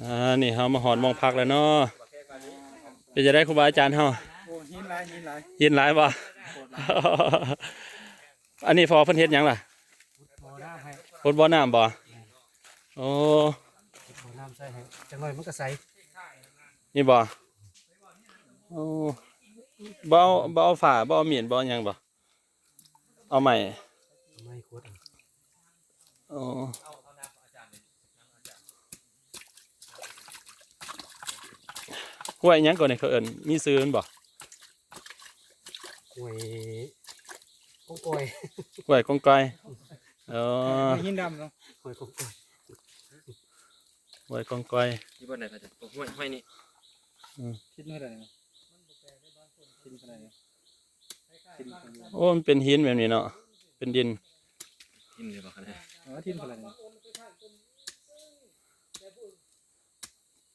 ອ່າ ນີ້ເຮົາມາຮອດໝ່ອງພັກແລ້ວເນາະ. ເປັນຈັ່ງໃດຄູບາອາຈານເຮົາ? ໂອ້ ຫີນຫຼາຍ ຫີນຫຼາຍ ຫີນຫຼາຍບໍ່? ອັນນີ້ພໍ່ເພິ່ນເຮັດຫຍັງລະ? ຂຸດບໍ່ນ້ຳໃຫ້ ຂຸດບໍ່ນ້ຳບໍ່? ແມ່ນ ໂອ້ ຂຸດບໍ່ນ້ຳໃສ່ໃຫ້ ຈັກໜ້ອຍມັນກໍໃສ ນີ້ບໍ່? ໂອ້ ບໍ່ເອົາ ບໍ່ເອົາຝາ ບໍ່ເອົາມີດ ບໍ່ເອົາຫຍັງບໍ່? ເອົາໄມ້ ເອົາໄມ້ຂຸດເອົາ. ອໍ ຫ້ວຍຫຍັງກ່ອນນີ້ ເຂົາເອີ້ນ ມີຊື່ມັນບໍ່? ຫ້ວຍກົງກອຍ ຫ້ວຍກົງກອຍ ອໍ ຫີນດຳເນາະ ຫ້ວຍກົງກອຍ ຫ້ວຍກົງກອຍ ຢູ່ບ່ອນໃດ? ໂອ້ ຫ້ວຍ ຫ້ວຍນີ້ ອືມ ທິດເທົ່າໃດ? ໂອ້ ມັນເປັນຫີນແບບນີ້ເນາະ ເປັນດິນ ຖິ້ມເລີຍບໍ່? ອໍ ຖິ້ມເທົ່າໃດ?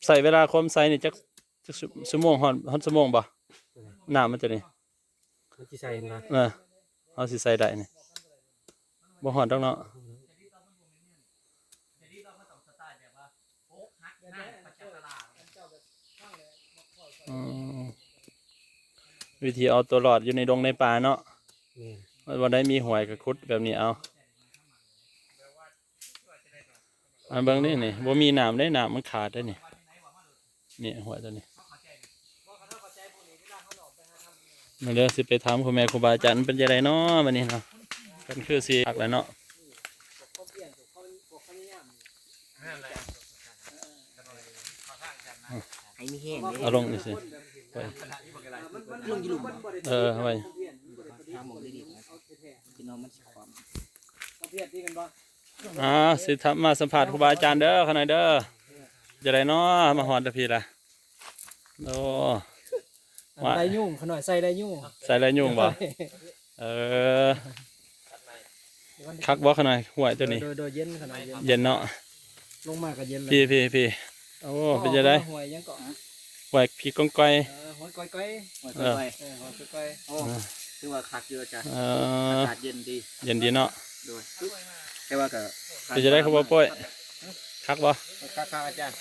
ໃຊ້ເວລາຄວາມໃສນີ້ຈັກ ຈັກຊົ່ວໂມງ ຮອດ ຮອດຊົ່ວໂມງບໍ່? ນ້ຳມັນຕົວນີ້ ມັນຊິໃສນະ ເອີ ເຮົາຊິໃສ່ໄດ້ນີ້ ບໍ່ຮອດດອກເນາະ. ອືມ ວິທີເອົາຕົວລອດຢູ່ໃນດົງໃນປ່າເນາະ ແມ່ນ ວ່າ ວ່າໄດ້ມີຫ້ວຍກໍຂຸດແບບນີ້ເອົາ. ອັນເບິ່ງນີ້ ນີ້ ບໍ່ມີນ້ຳເດ້ ນ້ຳມັນຂາດເດ້ນີ້ ນີ້ຫ້ວຍຕົວນີ້. ມາເດີ ຊິໄປຖາມພໍ່ແມ່ຄູບາອາຈານ ເປັນຈັ່ງໃດເນາະບັດນີ້ເນາະ ເພິ່ນຄືຊິຄັກແລ້ວເນາະ. ໃຫ້ມີແຮງເດ້ ເອົາລົງນີ້ຊິ ລົງຢູ່ລຸ່ມບໍ່? ເອີ ເອົາໄວ້ ຫາໝ່ອງດີໆ ພີ່ນ້ອງມັນຊິຄວາມ ອ່າ ຊິມາສຳພາດຄູບາອາຈານເດີ ຂ້ານ້ອຍເດີ ຈັ່ງໃດເນາະ ມາຮອດແຕ່ພີ້ລະ ໂອ້ ໄດ້ຍຸງ ຂ້ານ້ອຍໃສ່ໄດ້ຍຸງ ໃສ່ໄດ້ຍຸງບໍ່? ເອີ ຄັກບໍ່ຂ້ານ້ອຍ ຫ້ວຍຕົວນີ້? ໂດຍ ໂດຍ ເຢັນ ຂ້ານ້ອຍເຢັນ ເຢັນເນາະ ລົງມາກໍເຢັນແລ້ວ ພີ້ ພີ້ ພີ້ ໂອ້ ເປັນຈັ່ງໃດ? ຫ້ວຍຫຍັງເກາະ? ຫ້ວຍຜີກອງກອຍ ເອີ ຫ້ວຍກອຍກອຍ ຫ້ວຍກອຍກອຍ ເອີ ຫ້ວຍກອຍກອຍ ໂອ້ ເອີ ຖືວ່າຄັກຢູ່ອາຈານ ເອີ ອາກາດເຢັນດີ ເຢັນດີເນາະ ໂດຍ ແຕ່ວ່າກໍ ເປັນຈັ່ງໃດຄູບາໂປ້ຍ ຄັກບໍ່? ຄັກໆ ອາຈານ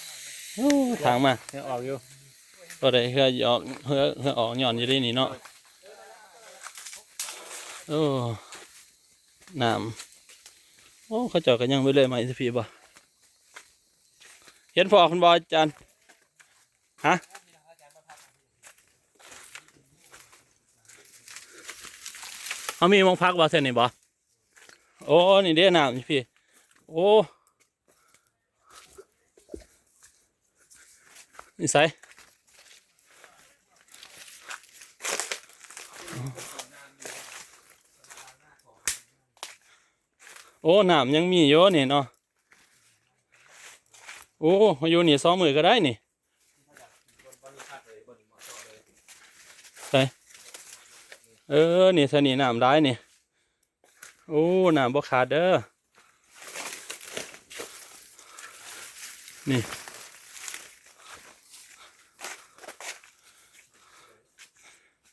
ໂອ້ ທາງມາ ເຫື່ອອອກຢູ່ ບໍ່ໄດ້ເຫື່ອອອກ ເຫື່ອ ເຫື່ອອອກຍ້ອນຢູ່ເດ້ນີ້ເນາະ ໂອ້ ນ້ຳ ໂອ້ ເຂົາເຈົ້າກໍຍັງໄປເລື່ອຍໄມ້ຢູ່ພີ້ບໍ່? ເຫັນພໍ່ເພິ່ນບໍ່ອາຈານ? ຮະ ເຮົາມີໝ່ອງພັກບໍ່ແຖວນີ້ບໍ່? ໂອ້ ນີ້ເດ້ນ້ຳຢູ່ພີ້ ໂອ້ ນີ້ໃສ ໂອ້ ນ້ຳຍັງມີຢູ່ນີ້ເນາະ ໂອ້ ຢູ່ນີ້ສອງມື້ກໍໄດ້ນີ້ ໃສ ເອີ ນີ້ ໃສ່ນີ້ນ້ຳຫຼາຍນີ້ ໂອ້ ນ້ຳບໍ່ຂາດເດີ ນີ້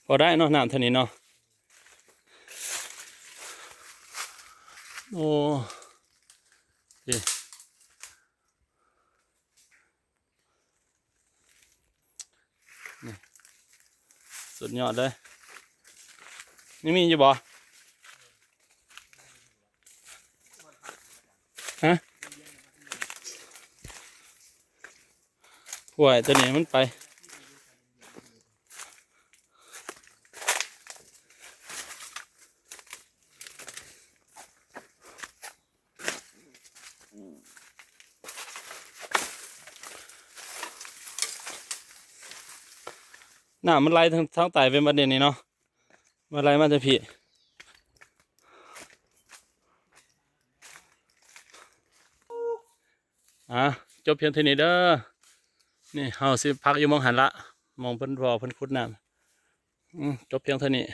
ພໍໄດ້ເນາະ ນ້ຳເທົ່ານີ້ເນາະ ໂອ້ ນີ້ ສຸດຍອດເລີຍ ຍັງມີຢູ່ບໍ່? ຮະ ຫ້ວຍ ຕົວນີ້ມັນໄປ ນ້ຳມັນໄຫຼທາງ ທາງໃຕ້ເປັນບັດນີ້ເນາະ ມັນໄຫຼມາແຕ່ພີ້ ອ່າ ຈົບພຽງເທົ່ານີ້ເດີ ນີ້ເຮົາຊິພັກຢູ່ໝ່ອງຫັ້ນລະ ໝ່ອງເພິ່ນ ພໍ່ເພິ່ນຂຸດນ້ຳ ອືມ ຈົບພຽງເທົ່ານີ້